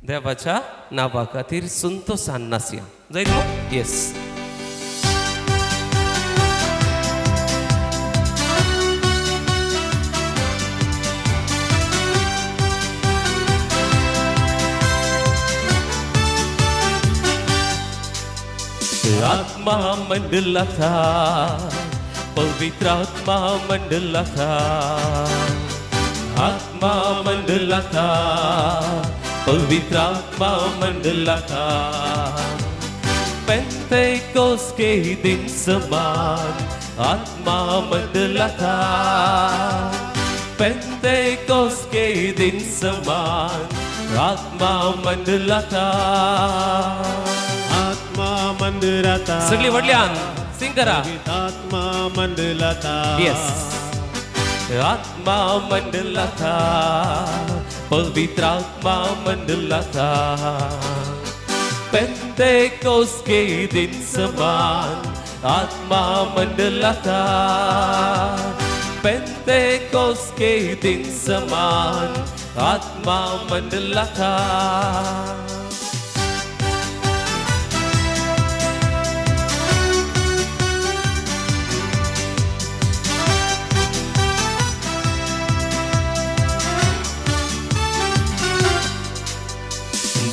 देवाच्या नांवा खातीर संतोशान नासया. जायत मू? येस. आत्मा मंडलाथा, पवित्र आत्मा मंडलाथा, आत्मा मंडलाथा, पवित्र आत्मा मंडलाथा. पेंतेकोस के दिन समान आत्मा मंडलाथा, पेंतेकोस के दिन समान आत्मा मंडलाथा. आत्मा मंडलाता. सगळी व्हडल्यान सिंग करा. आत्मा मंडलाता. येस. आत्मा मंडलाथा, पवित्र आत्मा मंडलाथा. पेंतेकोस के दिन समान आत्मा मंडलाथा, पेंतेकोस के दिन समान आत्मा मंडलाथा.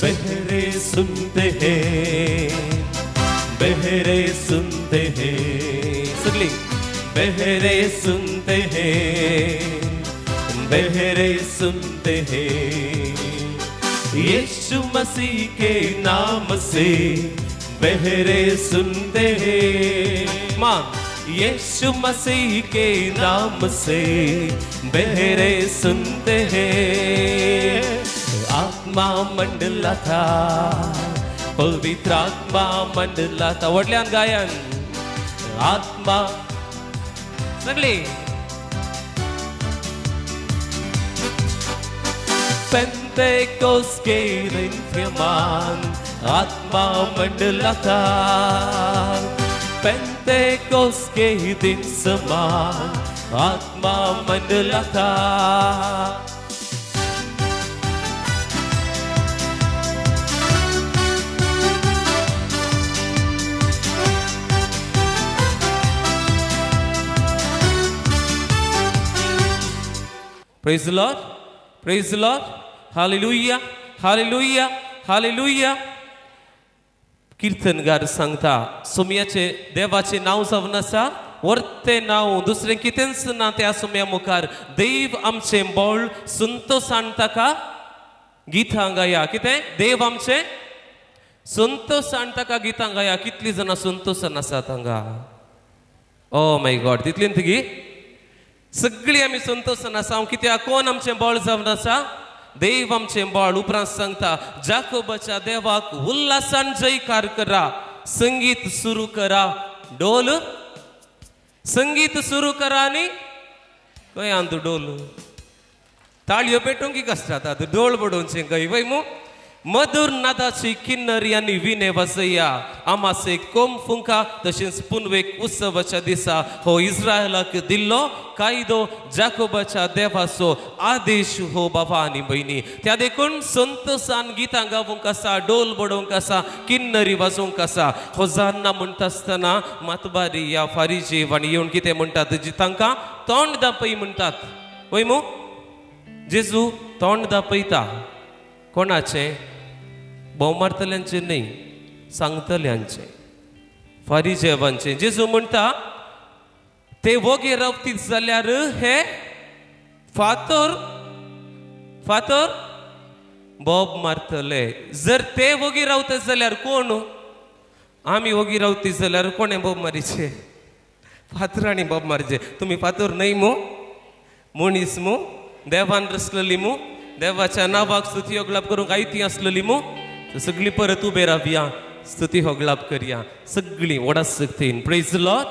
बहरे सुनते हैं, बहरे सुनते हैं, सगली बहरे सुनते हैं, बहरे सुनते हैं, यीशु मसीह के नाम से बहरे सुनते हैं. मां यीशु मसीह के नाम से बहरे सुनते हैं. आत्मा मंडलाथा, पवित्र आत्मा मंडलाथा. व्हडल्यान गायन. आत्मा सगळी. पेंतेकोस के दिन समान आत्मा मंडलाथा, पेंतेकोस के दिन समान आत्मा मंडलाथा. Praise the Lord. Praise the Lord. Hallelujah. Hallelujah. Hallelujah. कीर्तनगार सांगता सोम्याचे देवाचे नांव जावन आसा, वर्तें नांव दुसरें कितेंच ना त्या सोम्या मुखार. देव आमचें बळ, संतोशान ताका गितां गाया. कितें? देव आमचें संतोशान ताका गितां गाया. कितलीं जाणां संतोशान आसात हांगा? ओ my God, तितलीं तुगी सगळीं आमी संतोशान आसा. कित्याक? कोण आमचें बळ जावन आसा? देव आमचें बळ. उपरांत सांगता जाकोबाच्या देवाक उल्हासान जयकार करा, संगीत सुरू करा, डोल संगीत सुरू करा. आनी खंय आंदू डोल ताळयो पेटोवंक कश्ट जाता, डोल बडोवचें खंय वय मू? मधुर नादाची किन्नरी आनी विणे वाजया, आमासे कोम फुंका. तशेंच पुनवेक उत्सवाच्या दिसा हो इस्रायलाक दिल्लो कायदो, जाकोबाच्या देवाचो आदेश हो. बाबा आनी भयणी, त्या देखून संतोशान गितां गावूंक आसा, डोल बडोवंक आसा, किन्नरी वाजोवंक आसा. होजान्ना म्हणटा आसतना मातबारी या फारीजी आनी येवन कितें म्हणटात? जी तांकां तोंड दापय म्हणटात. वय मू? जेजू तोंड दापयता कोणाचें? भोव मारतल्यांचें न्हय, सांगतल्यांचें, फारीजेवांचें. जेजू म्हणटा ते वोगे रावतीत जाल्यार हे फातर फातर बोब मारतले. जर ते वोगी रावता जाल्यार कोण? आमी वोगी रावती जाल्यार कोणें बोब मारीचे? फातरांनी बोब मारचे. तुमी फातर न्हय मू, मनीस मू, देवान रसलेली मू, देवाच्या नांवाक स्तुती होगलाप करूंक आयती आसलेली मू. सगळी परत उबे रावया, स्तुती होगलाप करया सगळी व्हडा शक्तीन. Praise the Lord,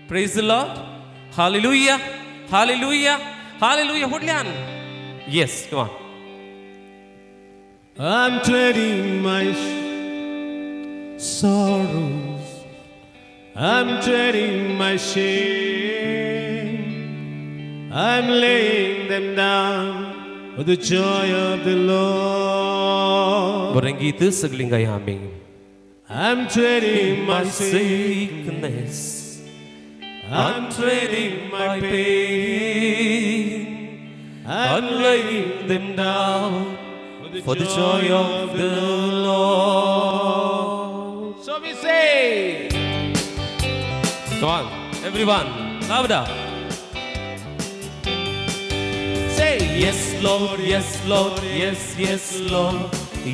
praise the Lord. Hallelujah, hallelujah, hallelujah. व्हडल्यान. Yes, come on. I'm trading my sorrows, I'm trading my shame, I'm laying them down for the joy of the Lord. बरें गीत सगळीं गाया आमी. I'm trading my sickness, I'm trading my pain, I'm laying them down for the joy of the Lord. So we say, come on, everyone, louder. Say, yes, Lord, yes, Lord, yes, yes, Lord.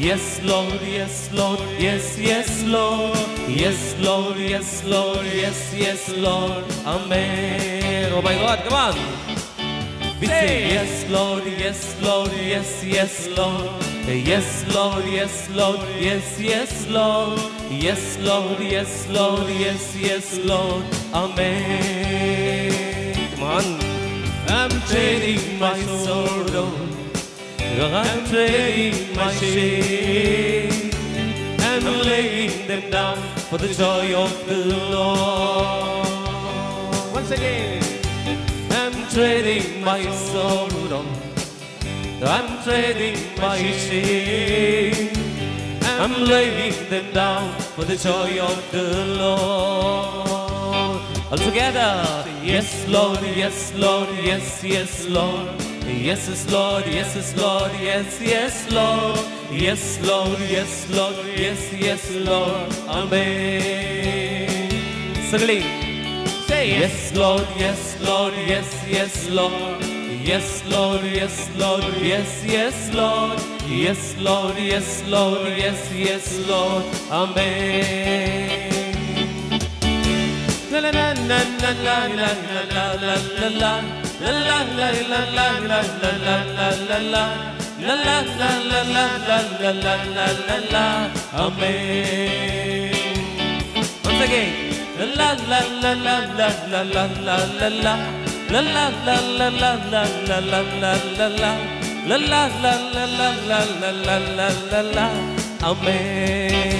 Yes, Lord, yes, Lord, yes, yes, Lord. Yes, Lord, yes, Lord, yes, yes, Lord. Amen. Oh my God, come on. We say, yes, Lord, yes, Lord, yes, yes, Lord. Yes, Lord, yes, Lord, yes, yes, Lord. Yes, Lord, yes, Lord, yes, yes, Lord. Amen. Come on. I'm trading my sorrow, I'm trading my shame, I'm laying them down for the joy of the Lord. Once again, I'm trading my sorrow, I'm trading my shame, I'm laying them down for the joy of the Lord. All together. Yes, Lord, yes, Lord, yes, yes, Lord. Yes, Lord, yes, Lord, yes, yes, Lord. Yes, Lord, yes, Lord, yes, yes, Lord. Amen. Suddenly, say yes, Lord, yes, Lord, yes, yes, Lord. Yes, Lord, yes, Lord, yes, yes, Lord. Yes, Lord, yes, Lord, yes, yes, Lord. Amen. La la la la la la la la la la la. La la la la la la la la la la la. La la la la la la la la la la la. Amen. Once again. La la la la la la la la la la. La la la la la la la la la la la. La la la la la la la la la la la. Amen.